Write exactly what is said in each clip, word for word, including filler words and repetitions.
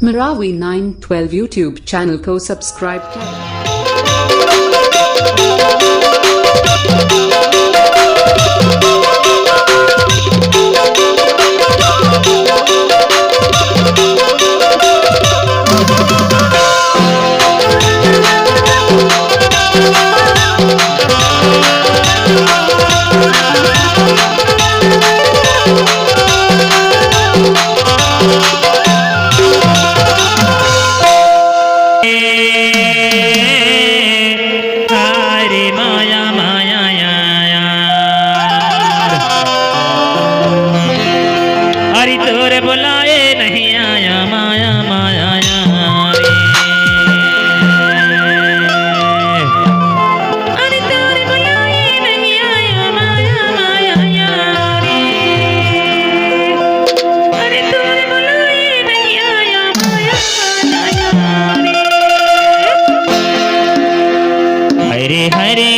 Marawi nine twelve YouTube channel को subscribe करें। अरे माया, माया यार। अरे तोर बुलाए नहीं आया, माया, माया यार। अरे तोर बुलाए नहीं आया, माया, माया यार। अरे तोर बुलाए नहीं आया, माया, माया यार। हरे हरे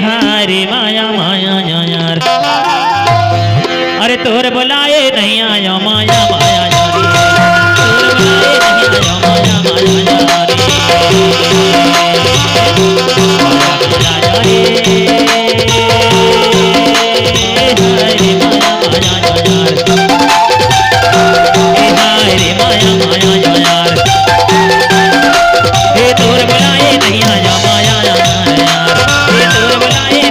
हरे माया माया यार। अरे तोर बुलाए नहीं आया माया माया यार। तोर बुलाए नहीं आया माया माया यार। माया माया यार। हरे माया माया यार। ए हाय रे माया माया यार। ए तोर बुलाए नहीं आया माया यार। ए तोर बुलाए नहीं आया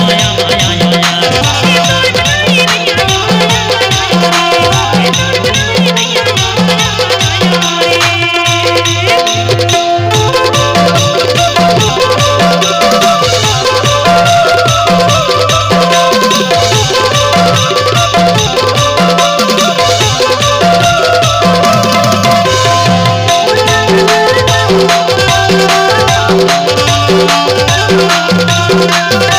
माया माया यार।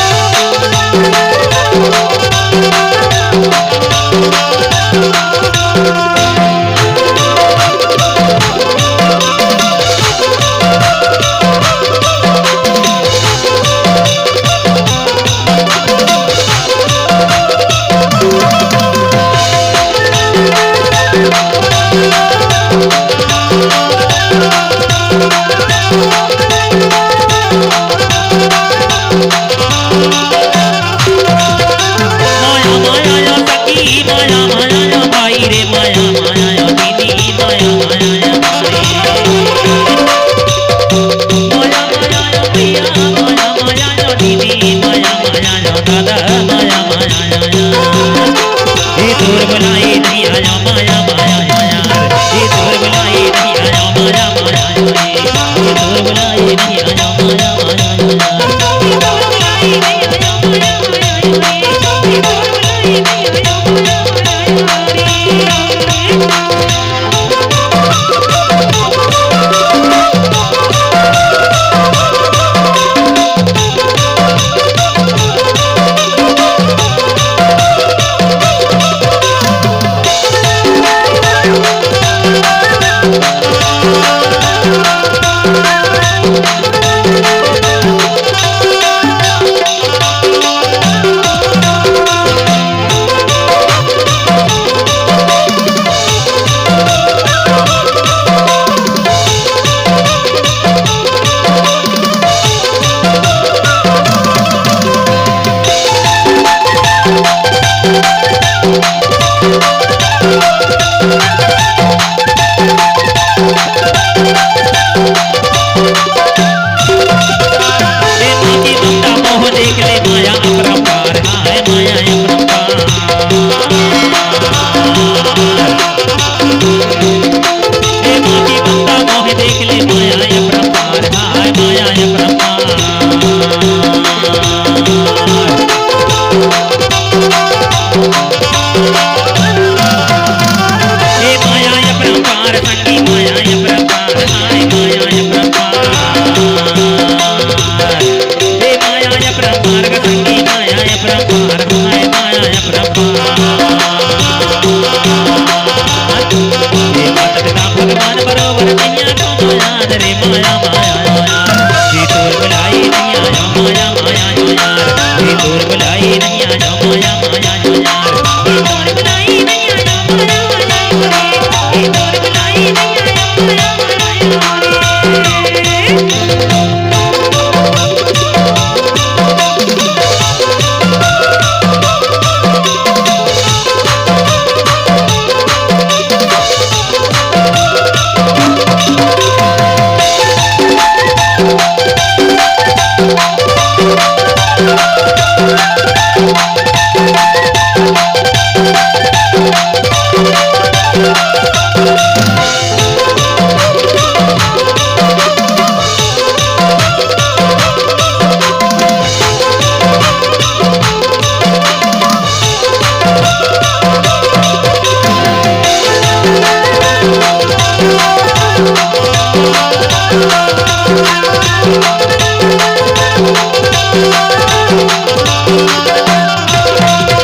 माया माया या सखी, माया माया या भाई रे, माया माया या दीदी, माया माया या भाई। माया माया या भैया, माया माया या दीदी, माया माया या दादा, माया माया या यार। ए तोर बुलाए नहीं आया माया माया या यार। ए तोर बुलाए नहीं आया माया माया या यार। ए तोर बुलाए नहीं आया माया माया या यार।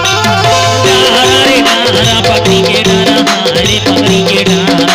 डारा रे डारा, पकड़ी के डारा, हाय रे पकड़ी के डारा।